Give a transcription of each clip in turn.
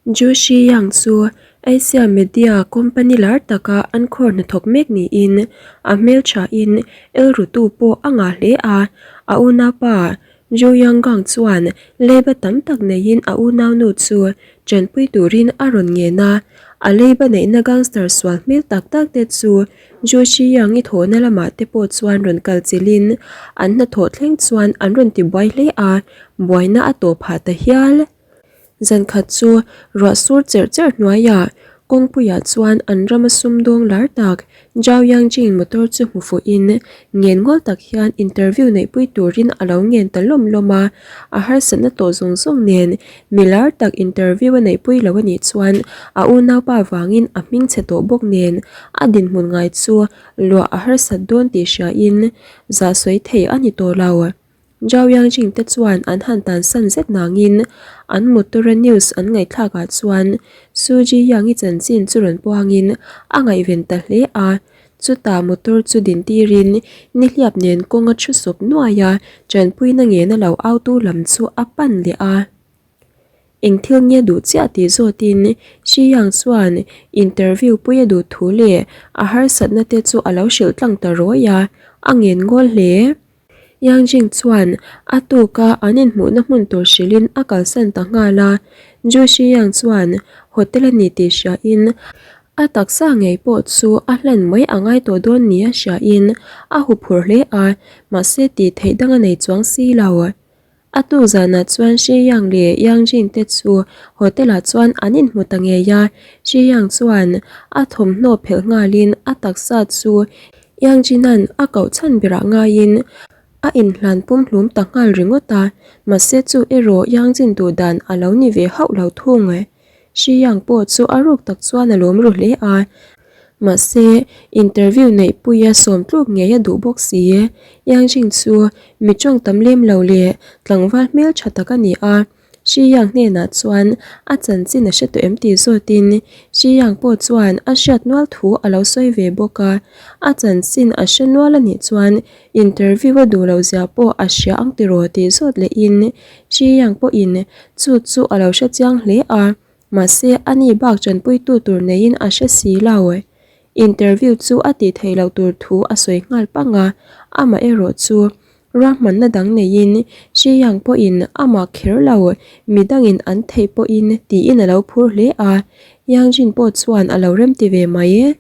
Zhu Shiyang chu Asia Media company lar taka an khawr hnathawk mek niin a hmelthain elrutu pawh a ngah hle a, a unaupa Zhu Yanggang chuan leiba tam tak neiin a unaunu chu tanpui turin a rawn ngen a, a leiba neihna gangster sual hmel tak tak te chu Zhu Shiyang-i thawhna lamah te pawh chuan rawn kal chilhin an hnathawh thleng chuan an rawn ti buai hle a, buaina a tawh phah ta hial. Zankhat chu ruah sur cherh cherh hnuaiah kawngpuiah chuan an rama sumdawng lar tak Zhao Yangjing motor chu hmu fuhin ngen ngawl tak hian interview neihpui turin a lo ngen ta lawm lawm a, a harsatna tawh zawng zawng nen mi lar tak interview a neihpui lo a nih chuan a unaupa vangin a hming chhe tawh bawk nen a dinhmun ngai chu luah a harsat dawn tih hriain zah sawi thei a ni tawh lo. Zhao Yangjing te chuan an han tansan zet nangin an motor-a news an ngaihthlakah chuan Su Ji Yang-i chanchin chu rawn puangin a ngaihven ta hle a. Chutah motor chu din tirin nihliap nen kawng a thu sawp nuai a, tanpuina ngena lo autu lam chu a pan leh a. Eng thil nge duh chiah tih zawtin Shi Yang chuan interview pui a duh thu leh a harsatna te chu a lo hrilh tlang ta rawi a, a ngen ngawl hle. Yang Jing chuan a tuka an inhmuhna hmun tur hrilhin a kalsan ta nghal a, Zhu Shi Yang chuan hotel a ni tih hriain a taksa ngei pawh chu a hlan mai a ngai tawh dawn nia hriain a huphurh hle a, mahse tih theih dang a nei chuang si lo. A tuk zanah chuan Shi Yang leh Yang Jing te chu hotel ah chuan an inhmu ta ngei a, Shi Yang chuan a thawmhnaw phelh nghalin a taksa chu Yang Jin-a'n a koh chhan berah ngaiin a inhlan pumhlum ta nghal ringawt a, mahse chu erawh Yang Jin duh dan a lo ni ve hauh lo thung. Shi Yang pawh chu a ruk tak chuan a lawm ru hle a, mahse interview neih puia sawm tluk ngei a duh bawk si. Yang Jing chu mi tawng tam lem lo leh tlangval hmel tha tak a ni a, Shi Yang hnenah chuan a chanchin a hre tawh em tih zawtin Shi Yang pawh chuan a hriat nual thu a lo sawi ve bawk a, a chanchin a hre nual a nih chuan interview a duh loh zia pawh a hria ang tiraw tih zawt lehin Shi Yang pawhin chu chu a lo hre chiang hle a, mahse ani bak tanpuitu tur neiin a hre si lo. Interview chu a tih theih loh tur thu a sawi nghal pang a, amaherawh chu ruahmanna dang neiin Shi Yang pawhin amah kher lo midangin an theih pawhin tiin a lo phur hle a, Yang Jin pawh chuan a lo remti ve mai.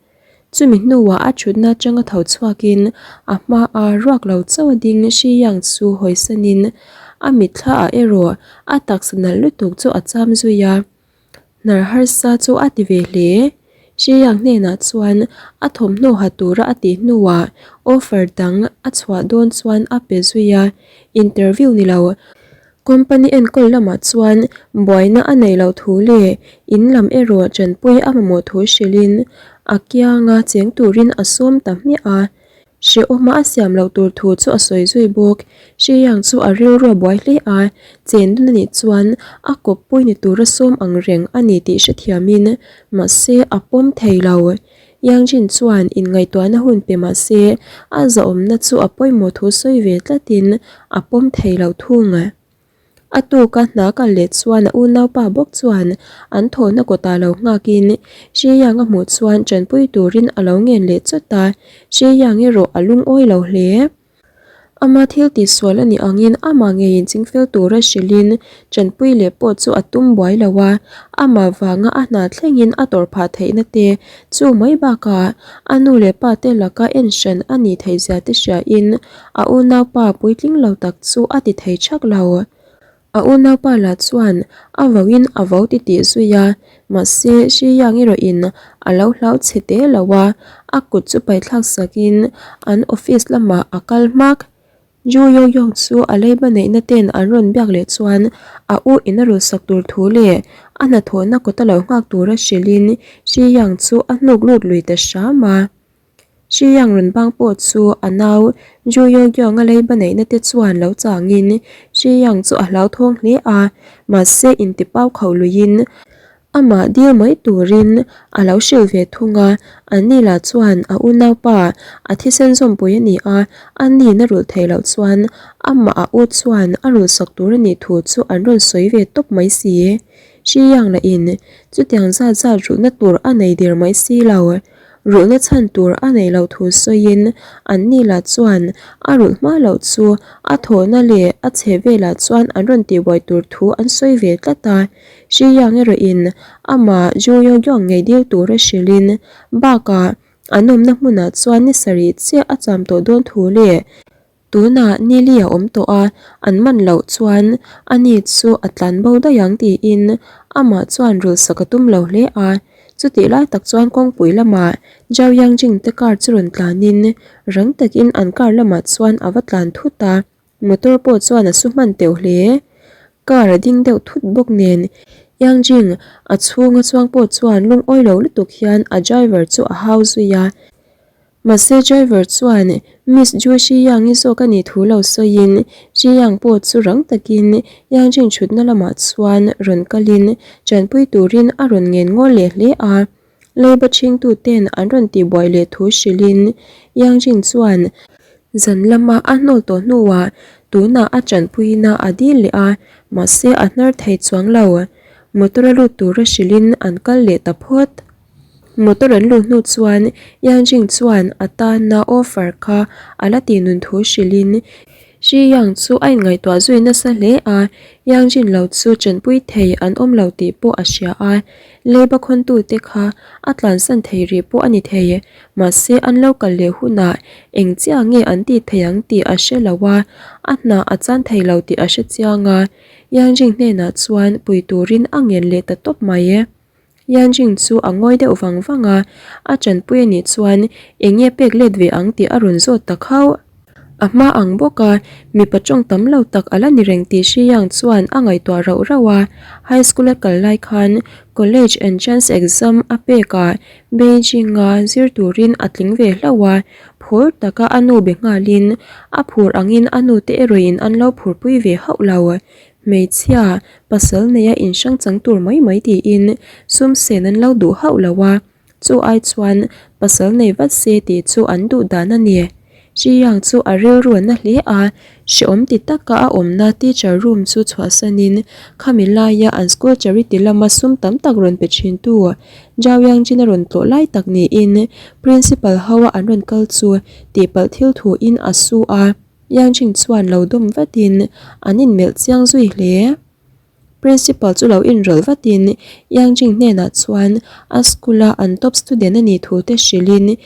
Chumi hnuah a thutna atanga tho chhuakin a hmaa ruak lo chauh a ding Shi Yang chu hawisanin a mitthla ah erawh a taksa nalh lutuk chu a cham zui a, hnar harsa chu a ti ve hle. Shi Yang hnenah chuan a thawmhnaw ha tura a tih hnuah offer dang a chhuah dawn chuan a pe zui a, interview ni lo Company enkawl lamah chuan buaina a neih loh thu leh in lam erawh tanpui a mamawh thu hrilhin a kianga cheng turin a sawm ta hmiah a. Hrehawma a siam loh tur thu chu a sawi zui bawk. Hriyang chu a rilru a buai hle a, chen dun a nih chuan a kawppui ni tura sawm ang reng a ni tih hrethiamin mahse a pawm thei lo. Yang Jin chuan inngaihtuahna hun pe mah se a zahawmna chu a pawimawh thu sawi ve tlatin a pawm thei lo thung. A tuka hna kal leh chuan a unaupa bawk chuan an thawhna kawtah lo nghakin Shi Yang a hmuh chuan tanpui turin a lo ngen leh chawt a, Shi Yang erawh a lungawi lo hle. Ama thil tihsual a nih angin amah ngeiin chingfel tura hrilhin tanpui leh pawh chu a tum buai lo a, amah vanga a hna thlengin a tawrh phah theihna te chu mai bakah a nu leh pa te laka en hran a nih theih zia te hriain a unaupa puitling lo tak chu a ti thei thak lo. A unaupa lah chuan a vauin a vau ti tih zui a, mahse Shi Yang erawhin a lo hlau chhe te lo a, a kut chu paithlak sakin an office lamah a kal hmak. Ju Yo Yong chu a leiba neihna ten an rawn biak leh chuan a u in a rulsak tur thu leh a hnathawhna kawta lo nghak tura hrilhin Shi Yang chu a hnuk lut lui ta hram a. Shi Yang rawn bang pawh chu a nau Zhu Yo Gyong a leiba neihna te chuan lo changin Shi Yang chu a hlauthawng hle a, mahse intipau kho luiin Amah dil mai turin a lo hrilh ve thung a, anni lah chuan a unaupa a thisen zawmpui a ni a, a nin a rulh theih loh chuan amah a u chuan a rulhsak tur a nih thu chu an rawn sawi ve tawp mai si. Hriang lahin chutiang zat zat rulhna tur a nei der mai si lo. Rulhna chhan tur a neih loh thu sawiin anni lah chuan a rulh hma loh chu a thawhna leh a chhe velah chuan an rawn tihbuai tur thu an sawi ve tlat a. Hriang erawhin amah Ju Yo Gyong ngei dil tura hrilhin bakah an awmna hmunah chuan ni sarih chiah a cham tawh dawn thu leh Tunah Nili a awm tawh a, an man loh chuan ani chu a tlan bo daih ang tiin amah chuan rulhsak a tum lo hle a. Chutih lai tak chuan kawngpui lamah Zhao Yangjing te car chu rawn tlanin rang takin an car lamah chuan a va tlan thut a, motor pawh chuan a su hman teuh hle. Car a ding deuh thut bawk nen Yangjing a chhunga chuang pawh chuan lungawi lo lutuk hian a driver chu a hau zui a. Mahse driver chuan Miss Ju Shi Yang-i zawk a nih thu lo sawiin Shi Yang pawh chu rang takin Yang Jing thutna lamah chuan rawn kalin tanpui turin a rawn ngen ngawl leh hle a. Leiba chhingtu ten an rawn tihbuai leh thu hrilhin Yang Jing chuan zan lama a hnawl tawh hnuah tunah a tanpuina a dil leh a, mahse a hnar thei chuang lo. Motor a lut tura hrilhin an kal leh ta phawt. Motor an luh hnu chuan Yang Jing chuan a tana offer kha a la tih nun thu hrilhin Shi Yang chu a inngaihtuah zui nasa hle a, Yang Jin lo chu chanpui thei an awm lo tih pawh a hria a, leiba khawntute kha a tlansan thei rih pawh a ni thei, mahse an lo kal leh hunah eng chiah nge an tih thei ang tih a hre lo a, a hna a chan thei lo tih a hre chiang a, Yang Jing hnenah chuan pui turin a ngen leh ta tawp mai. Yanjing chu a ngawi deuh vang vang a, a tanpui a nih chuan eng nge pek let ve ang tih a rawn zawt ta khauh. A hma ang bawk a, mipa tawng tam lo tak a la ni reng tih Shiyang chuan a ngaihtuah rauh rauh a, high school a kal lai khan college entrance exam a pek a, Beijing a zir turin a tling ve hlauh a, phur taka a nu be nghalin a phur angin a nu te erawhin an lo phurpui ve hauh lo. Hmeichhia, pasal neia inhrang chang tur mai mai tiin sum sen an lo duh hauh lo a, chu ai chuan pasal nei vat se tih chu an duh dan a ni. Xiyang chu a rilru a na hle a, hrehawm ti taka a awmna teacher room chu chhuahsanin khami laia an school charity lama sum tam tak rawn pe thintu Zhao Yangjin a rawn tlawh lai tak niin principal hoa an rawn kal chu tihpalh thil thuin a su a. Yang Jing chuan lo dawm vatin an inmelh chiang zui hle. Principal chu lo inrawlh vatin Yang Jing hnenah chuan a school a an top student a nih thu te hrilhin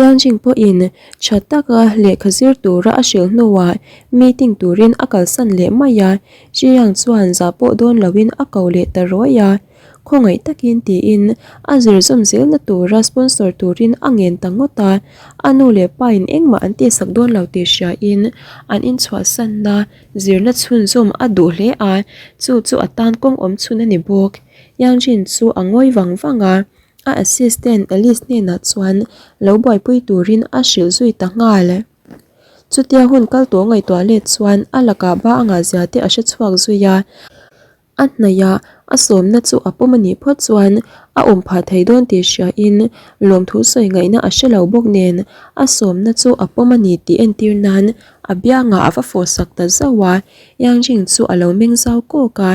Yang Jing pawhin tha taka lehkha zir tura a hrilh hnuah meeting turin a kalsan leh mai a, Shi Yang chuan zah pawh dawn loin a ko leh ta rawih a. Khawngaih takin tiin a zir zawm zelna tura sponsor turin a ngen ta ngawt a, a nu leh pa in engmah an tihsak dawn lo tih hriain an inchhuahsanna zirna chhunzawm a duh hle a, chu chu a tan kawng awm chhun a ni bawk. Yang Jin chu a ngawi vang vang a, a assistant Alice hnenah chuan lo buaipui turin a hrilh zui ta nghal. Chutia hun kal tawh ngaihtuah let chuan a lakah ba a ngahzia te a hre chhuak zui a. A hnaihah a sawmna chu a pawm a nih phawt chuan a awm phah thei dawn tih hriain lawmthu sawi ngaihna a hre lo bawk nen a sawmna chu a pawm a ni tih entir nan a biangah a va fawh sak ta zauh a, Yang Jing chu a lo meng zau kawk a,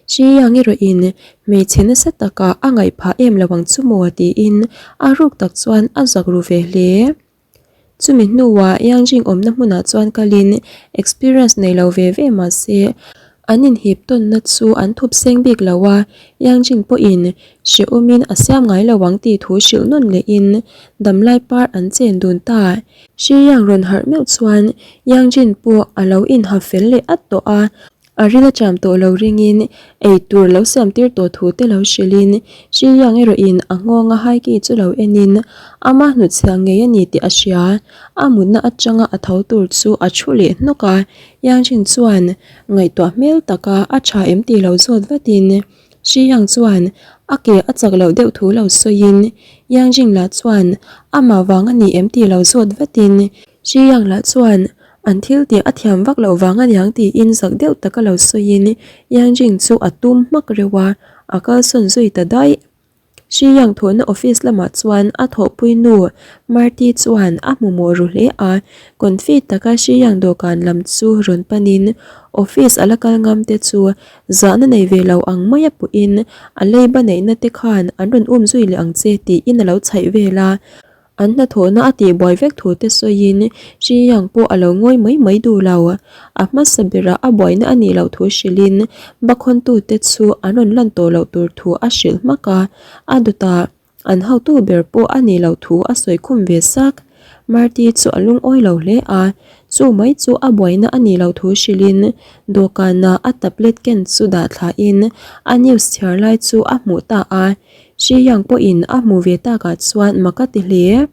Shi Yang erawhin hmeichhe nasa takah a ngaih phah em lo ang chu maw tiin a ruk tak chuan a zak ru ve hle. Chumi hnuah Yang Jing awmna hmunah chuan kalin experience nei lo ve ve mah se an inhip tawnna chu an thup seng bik lo a, Yang Jing pawhin hrehawmin a siam ngai lo ang tih thu hrilh nawn lehin damlai par an chen dun ta. Shi Yang rawn harh meuh chuan Yang Jin pawh a lo inha fel leh at tawh a, A ril a cham tawh lo ringin ei tur lo siam tir tawh thu te lo hrilhin Shi Yang erawhin a nghawnga Haiki chu lo enin ama hnutchhiah ngei a ni tih a hria. A mutna atanga a tho tur chu a thu leh hnawk a, Yang Jin chuan ngaihtuah hmel taka a tha em tih lo zawt vatin Shi Yang chuan a ke a chak loh deuh thu lo sawiin Yang Jin lah chuan amah vang a ni em tih lo zawt vatin Shi Yang lah chuan. An thil tih a thiam vak loh vang aniang tiin zak deuh taka lo sawiin Yang Jing chu a tum hmak reuh a, a kalsawn zui ta daih. Shi Yang thawhna office lamah chuan a thawhpui nu Marty chuan a hmu mawh ru hle a, confi taka Shi Yang dawhkan lam chu rawn panin office a la kal ngam te chu zahna nei ve lo ang maia puhin a leiba neihna te khan an rawn um zui leh ang che tiin a lo chhaih vel a. An hnathawhna a tihbuai vek thu te sawiin Shi Yang pawh a lo ngawi mai mai duh lo. A hmasa berah a buaina a nih loh thu hrilhin bakhawntute chu an rawn lan tawh loh tur thu a hrilh hmak a, a dawtah an hotu ber pawh a nih loh thu a sawi khum ve sak. Marty chu a lungawi lo hle a, chu mai chu a buaina a nih loh thu hrilhin dawhkana a tablet ken chu dah thlain a news chhiar lai chu a hmuh ta a. Shi Yang pawhin a hmu ve takah chuan mak a ti hle.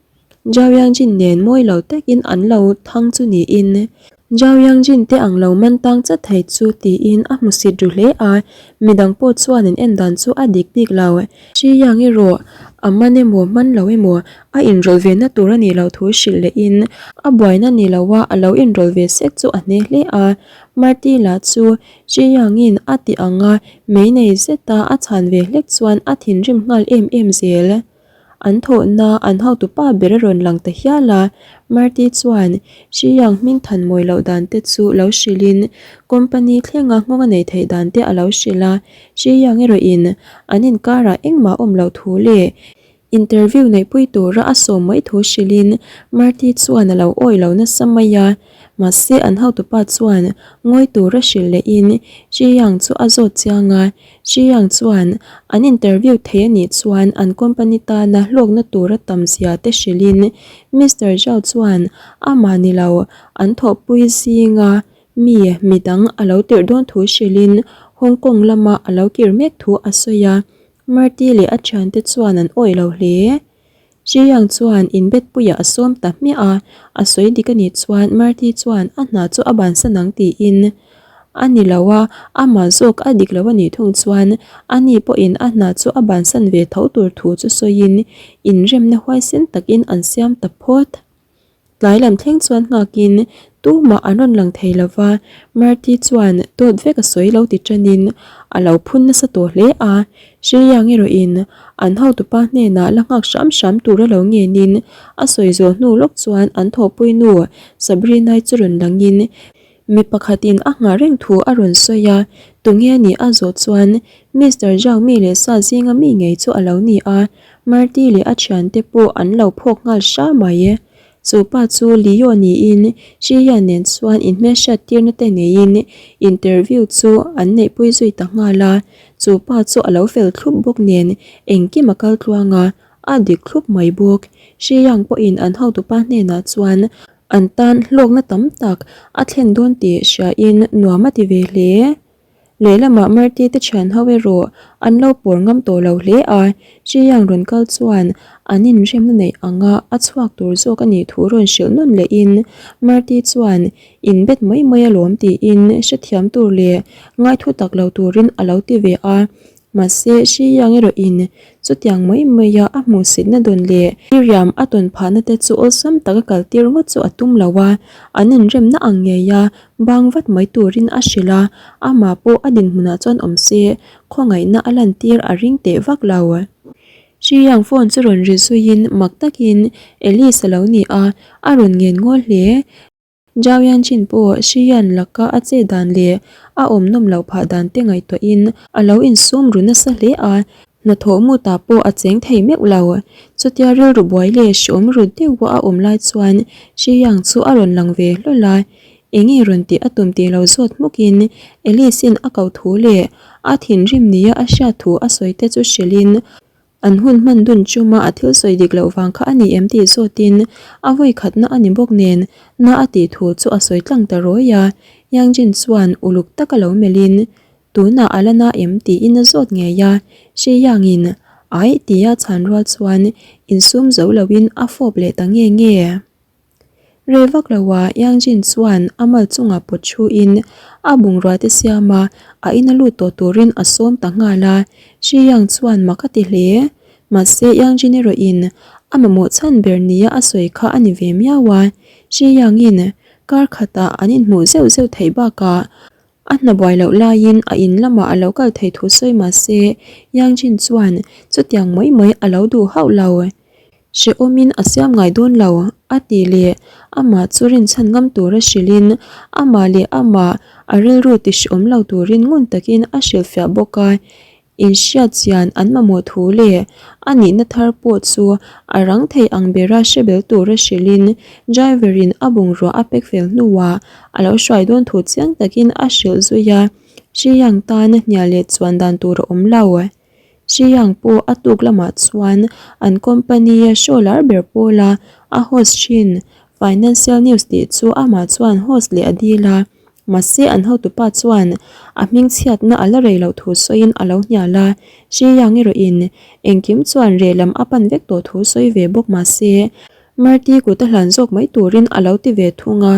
Zhao Yangjin nen mawi lo takin an lo thang chu niin, Zhao Yangjin te ang lo man tang chat thei chu tiin a hmu sit ru hle a, midang pawh chuan an en dan chu a dik bik lo. Shi Yang erawh a man emaw man lo emaw a inrawlh ve na tur a nih loh thu hrilh lehin a buaina ni loa a lo inrawlh ve sek chu a hne hle a, Marty lah chu Chiangin a ti ang a, mei nei zeta a chhan ve hlek chuan a thinrim nghal em em zel. An thawhna an hotupa ber a rawn lang ta hial a, Marty chuan Chiang hming than mawi loh dan te chu lo hrilhin company thlenga nghawng a nei theih dan te a lo hrilh a, Chiang erawhin an inkarah engmah awm loh thu leh Interview neihpui tura a sawm mai thu hrilhin Marty chuan a lo awih lo nasa mai a, mahse an hotupa chuan ngawi tura hrilh lehin Chi Yang chu a zawt chiang a, Chi Yang chuan an interview thei a nih chuan an company tana hlawkna tura tam zia te hrilhin Mister Zhao chuan amah ni lo an thawhpui zinga mi midang a lo tirh dawn thu hrilhin Hong Kong lama a lo kir mek thu a sawi a. Marty leh a thiante chuan an awih lo hle. Chiang chuan inbetpuiah a sawm ta hmiah a, a sawi dik a nih chuan Marty chuan a hna chu a bansan ang tiin a ni lo a, amah zawk a dik lo a nih thung chuan ani pawhin a hna chu a bansan ve tho tur thu chu sawiin inremna huaisen takin an siam ta phawt. Tlai lam thleng chuan nghakin tumah an rawn lang thei lo va, Marty chuan dawt vek a sawi lo ti tanin a lo phun nasa tawh hle a. Shriang erawhin an hotupa hnenah la nghak hram hram tura lo ngenin a sawi zawh hnu lawk chuan an thawhpui nu Sabrina-i chu rawn langin mi pakhatin a nghah reng thu a rawn sawi a, tunge nih a zawh chuan Mister Zhao mi leh sa zinga mi ngei chu a lo ni a, Marty leh a thiante pawh an lo phawk nghal hra mai. Chu pa chu Leo niin Shiya nen chuan inhmelhriat tirna te neiin interview chu an neihpui zui ta nghal a. Chu pa chu a lo fel thlup bawk nen engkim a kal tluang a, a dik thlup mai bawk. Shiyang pawhin an hotupa hnenah chuan an tan hlawkna tam tak a thlen dawn tih hriain nuam a ti ve hle. Lehlamah Marty te thian ho erawh an lo pawr ngam tawh lo hle a, Chiang rawn kal chuan an inremna neih anga a chhuak tur zawk a nih thu rawn hrilh nawn lehin Marty chuan inbet mai mai alawm tiin hrethiam tur leh ngaithu tak lo turin a lo ti ve a. Mahse, Shi Yang erawhin chutiang mai maia a hmuhsitna dawn leh Miriam a tawn phahna te chu awlsam taka kaltir ngawt chu a tum lo a, an inremna ang ngeia bang vat mai turin a hrilh a, amah pawh a dinhmunah chuan awm se, khawngaihna a lantir a ring teh vak lo. Shi Yang phone chu rawn ri zuiin mak takin Alice a lo ni a, a rawn ngen ngawl hle. Zhao Yanjin pawh Shi Yan laka a che dan leh a awm nawm loh phah dan te ngaihtuahin a lo insum ru nasa hle a, hnathawh mutah pawh a cheng thei meuh lo. Chutia rilru buai leh hriawm ru deuha a awm lai chuan Shi Yang chu a rawn lang ve hlawl a, enge rawn tih a tum tih lo zawt hmukin Alice-in a koh thu leh a thinrim nia a hriat thu a sawi te chu hrilhin An hun hman dun chuma a thil sawi dik loh vang kha a ni em tih zawtin a vawi khatna a ni bawk nen na a tih thu chu a sawi tlang ta rawi a. Yang Jin chuan uluk taka lo melhin tunah a la na em tiin a zawt ngei a. Shi Yangin aih tia chhan rual chuan insum zo loin a fawp leh ta nge nge. Rei vak lo a Yang Jin chuan a mal chungah pawt thu in a bungrua te siam a, a ina lut tawh turin a sawm ta nghal a. Shi Yang chuan mak a ti hle. Mahse Yang Jin erawh in a mamawh chhan ber nia a sawi kha a ni ve miau a. Shi Yang in. Kar khatah an inhmuh zeuh zeuh theih bakah a hna buai loh laiin a in lamah a lo kal thei thu sawi mah se Yang Jin chuan chutiang mai mai a lo duh hauh lo. Hrehawmin a siam ngai dawn lo a tih leh amah chu rinchhan ngam tura hrilhin amah leh amah a rilru ti hrehawm lo turin ngun takin a hrilhfiah bawk a. Inhriat chian an mamawh thu leh a nihna thar pawh chu a rang thei ang bera hre bel tura hrilhin driver in a bungrua a pack fel hnuah a lo hruai dawn thu chiang takin a hrilh zui a, Xiyang tan hnial leh chuan dan tur a awm lo. Xiyang pawh a tuk lamah chuan an company a show lar ber pawla a host thin Financial News tih chu amah chuan host leh a dil a. Mahse an hotupa chuan a hmingchhiatna a la rei loh thu sawiin a lo hnial a, Shi Yang erawhin engkim chuan reh lam a pan vek tawh thu sawi ve bawk mahse Marty kut a hlan zawk mai turin a lo ti ve thung a,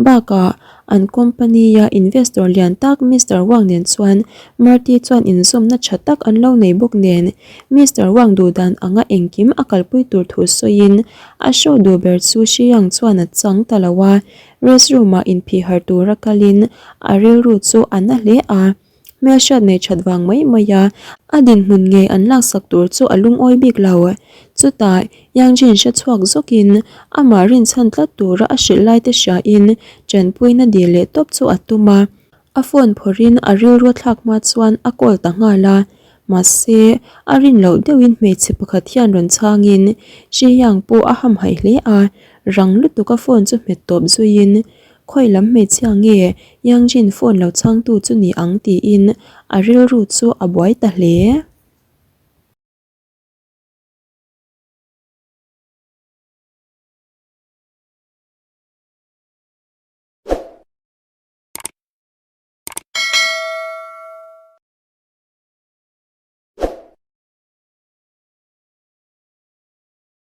bakah an company-a investor lian tak Mister Wang nen chuan Marty chuan inzawmna tha tak an lo nei bawk nen Mister Wang duhdan anga engkim a kalpui tur thu sawiin a show duh ber chu Shi Yang chuan a chang ta lo a. Restroom ah inphih harh tura kalin a rilru chu a na hle a, hmelhriat nei that vang mai mai a, a dinhmun ngei an laksak tur chu a lungawi bik lo. Chutah Yang Jin hre chhuak zawkin amah rinchhan tlat tura a hrilh lai te hriain tanpuina dil leh tawp chu a tum a. A phone phawrhin a rilru thlak hma chuan a call ta nghal a, mahse a rin loh deuhin hmeichhe pakhat hian rawn chhangin Shi Yang pawh a hamhaih hle a, rang lutuk a phone chu hmet tawp zuiin khawi lam hmeichhia nge Yang Jin phone lo chhangtu chu ni ang tiin a rilru chu a buai ta hle.